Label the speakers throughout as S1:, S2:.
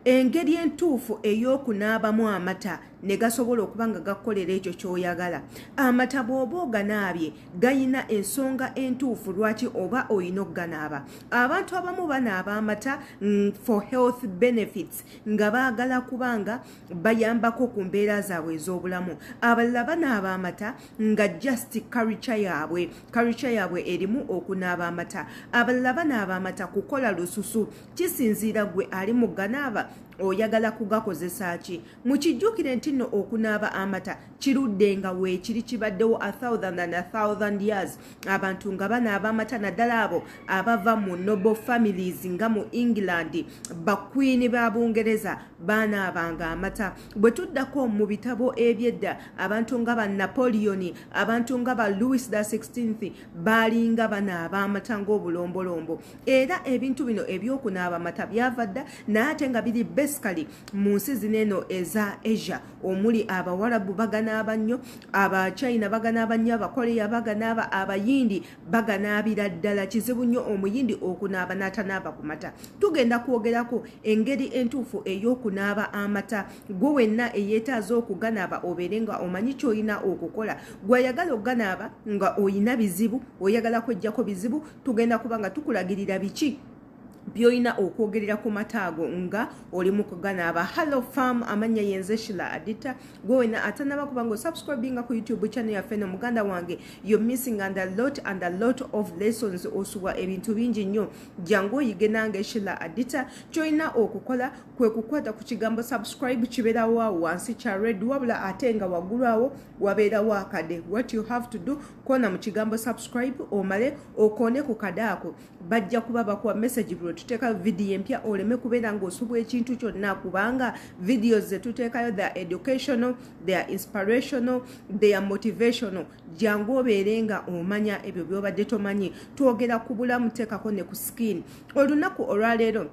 S1: Engeri entuufu ey'okunaabamu amata ne gasobola okuba nga gakukolera ekyo ky'oyagala. Amata bw'oba oganaabye gayina ensonga entuufu lwaki oba olina okuganaaba. Abantu abamu banaaba amata for health benefits, nga baagala kuba nga bayambako ku mbeera zaabwe ez'obulamu. Abalala banaaba amata nga just culture yaabwe, culture yaabwe erimu okunaaba amata. Abalala banaaba amata kukola lususu. Kisinziira gwe ali mu ganaaba oyagala kugakozesa ki. Mukijjukire nti nno okunaaba amata kirudde nga weekiri, kibaddewo a thousand and a thousand years, abantu nga banaaba amata, naddala abo abava mu noble families nga mu England, bakwini ba Bungereza banaabanga amata. Bwe tuddako mu bitabo ebyedda, abantu nga ba Napoleon, abantu nga ba Louis the 16th baalinga banaaba amata ng'obulombolombo. Era ebintu bino ebyokunaaba amata byava dda, naye ate nga biri basically mu nsi zino eno eza Asia, omuli Abawarabu baganaaba nnyo, Abachina baganaaba nnyo, Abakoreya baganaaba, Abayindi baganaabira ddala. Kizibu nnyo Omuyindi okunaaba n'atanaaba ku mata. Tugenda kwogerako engeri entuufu ey'okunaaba amata, gwe wenna eyeetaaza okuganaaba obeere nga omanyi ky'olina okukola. Gw'ayagala okuganaaba nga oyina bizibu, oyagala kweggyako bizibu, tugenda kuba nga tukulagirira biki byolina okwogerera ku mata ago nga oli mu kuganaaba. Hello fam, amannya yenze Shila Adita. Gwe wena atanaba kuba nga osubscribinga ku YouTube channel yaffe no, muganda wange, you're missing and a lot and a lot of lessons. Osubwa ebintu bingi nnyo. Jangu oyige nange Shila Adita. Kyolina okukola kwe kukwata ku kigambo "subscribe". Kibeerawo awo wansi kya red, wabula ate nga waggulu awo wabeerawo akade. What you have to do, koona mu kigambo "subscribe", omale okoone ku kade ako. Bajja kuba bakuwa message buli tuteekayo vidiyo empya, oleme kubeera ng'osubwa ekintu kyonna, kubanga videos zetuteekayo, they are educational, they are inspirational, they are motivational. Jangu obeere nga omanya ebyo byobadde tomanyi. Twogera ku bulamu, teekako ne ku skin. Olunaku olwaleero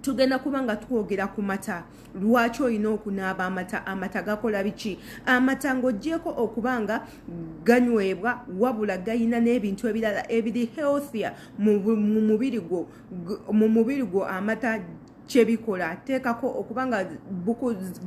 S1: tugenda kuba nga twogera ku mata. Lwaki olina okunaaba amata? Amata gakola biki? Amata ng'oggyeko okuba nga ganywebwa, wabula gayina n'ebintu ebirala ebiri healthier mu mubiri gwo. Amata kyebikola, teekako okuba nga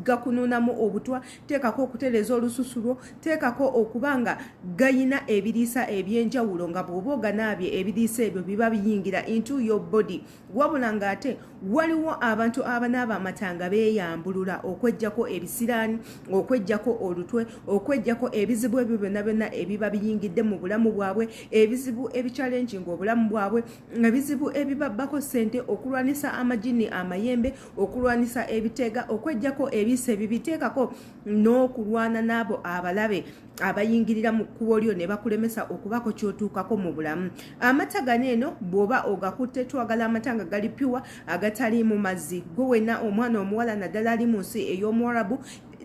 S1: gakunuunamu obutwa, teekako okutereeza olususu lwo, teekako okuba nga gayina ebiriisa ebyenjawulo, nga bw'oba oganaabye ebiriisa ebyo biba biyingira into your body. Wabula ng'ate waliwo abantu abanaaba amata nga beeyambulula okweggyako ebisiraani, okweggyako olutwe, okweggyako ebizibu ebyo byonna byonna ebiba biyingidde mu bulamu bwabwe, ebizibu ebichallenginga obulamu bwabwe, ebizibu ebibabbako ssente, okulwanisa amajini, amayembe, okulwanisa ebiteega, okweggyako ebiisa ebibiteekako, n'okulwana n'abo abalabe abayingirira mu kkubo lyo ne bakulemesa okubaako ky'otuukako mu bulamu. Amata gano eno bw'oba ogakutte, twagala amata nga gali pure, agataliimu mazzi. Gwe wenna omwana omuwala, naddala ali mu nsi ey'Omuwarabu,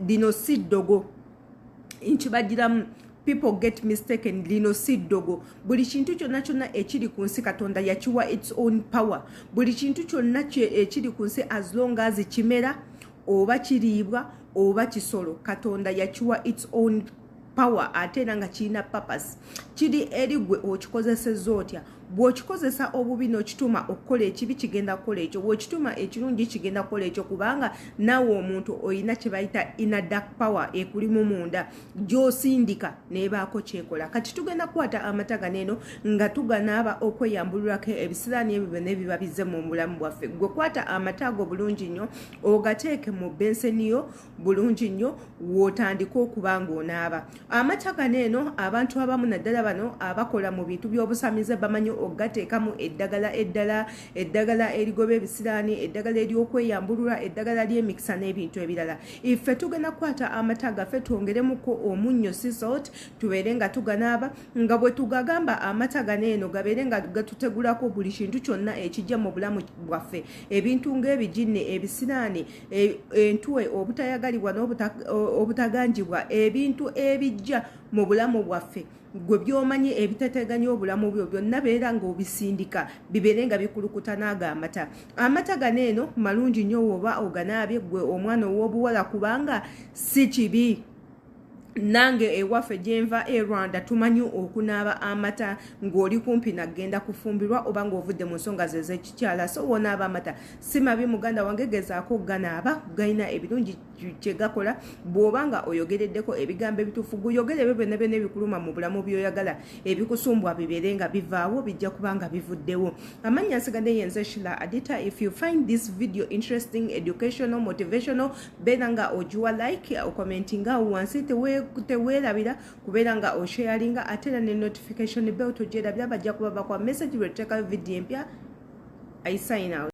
S1: lino si ddogo, nkibagiramu. People get mistaken, lino si ddogo. Buli kintu kyonna kyonna ekiri ku nsi, Katonda yakiwa its own power. Buli kintu kyonna ekiri ku nsi, as long as kimera oba kiriibwa oba kisolo, Katonda yakiwa its own power, ate era nga kirina purpose. Kiri eri gwe okikozesezza otya. Bw'okikozesa obubi n'okituma okukola ekibi, kigenda kukola ekyo. Bw'okituma ekirungi, kigenda kukola ekyo, kubanga naawe omuntu olina kye bayita inner dark power ekulimu munda, gy'osindika n'ebaako kyekola. Kati tugenda kukwata amata gano eno nga tuganaaba okweyambululako ebisiraani ebyo byonna ebiba bizze mu bulamu bwaffe. Gwe kwata amata ago bulungi nnyo, ogateeke mu benseni yo bulungi nnyo, w'otandika okuba ng'onaaba amata gano eno. Abantu abamu, naddala bano abakola mu bintu by'obusamize, bamanyi okugateekamu eddagala eddala, eddagala erigoba ebisiraani, eddagala ery'okweyambulula, eddagala ly'emikisa n'ebintu ebirala. Ife tugenda kukwata amata gaffe, twongeremuko omunnyo, sea salt, tubeere nga tuganaaba nga bwe tugagamba amata gano eno gabeere nga gatutegulako buli kintu kyonna ekijja mu bulamu bwaffe, ebintu ng'ebijinni, ebisiraani, entwe, obutayagalibwa n'obutaganjibwa, ebintu ebijja mu bulamu bwaffe. Gwe byomanyi ebiteteganya obulamu byo byonna, beera ng'obisindika bibeere nga bikulukuta n'ago amata. Amata gano eno malungi nnyo woba oganaabye, gwe omwana ow'obuwala, kubanga si kibi. Nange ewaffe gyenva e Rwanda tumanyi okunaaba amata ng'oli kumpi nagenda kufumbirwa oba ng'ovudde mu nsonga ze ez'ekikyala. So wonaaba amata si mabi, muganda wange, gezaako ganaaba, galina ebirungi kye gakola. Bw'oba nga oyogereddeko ebigambo ebituufu, guyogere ebyo byonna byonna ebikuluma mu bulamu by'oyagala, ebikusumbwa bibeere nga bivaawo, bijja kuba nga bivuddewo. Amannya nsigadde yenze Shila Adita. If you find this video interesting, educational, motivational, beera nga ogiwa like, ocommentinga awo wansi, teweerabira kubeera nga osharinga, ate era ne notification bell togyerabira, bajja kuba bakwa message lwetuteekayo video empya. I sign out.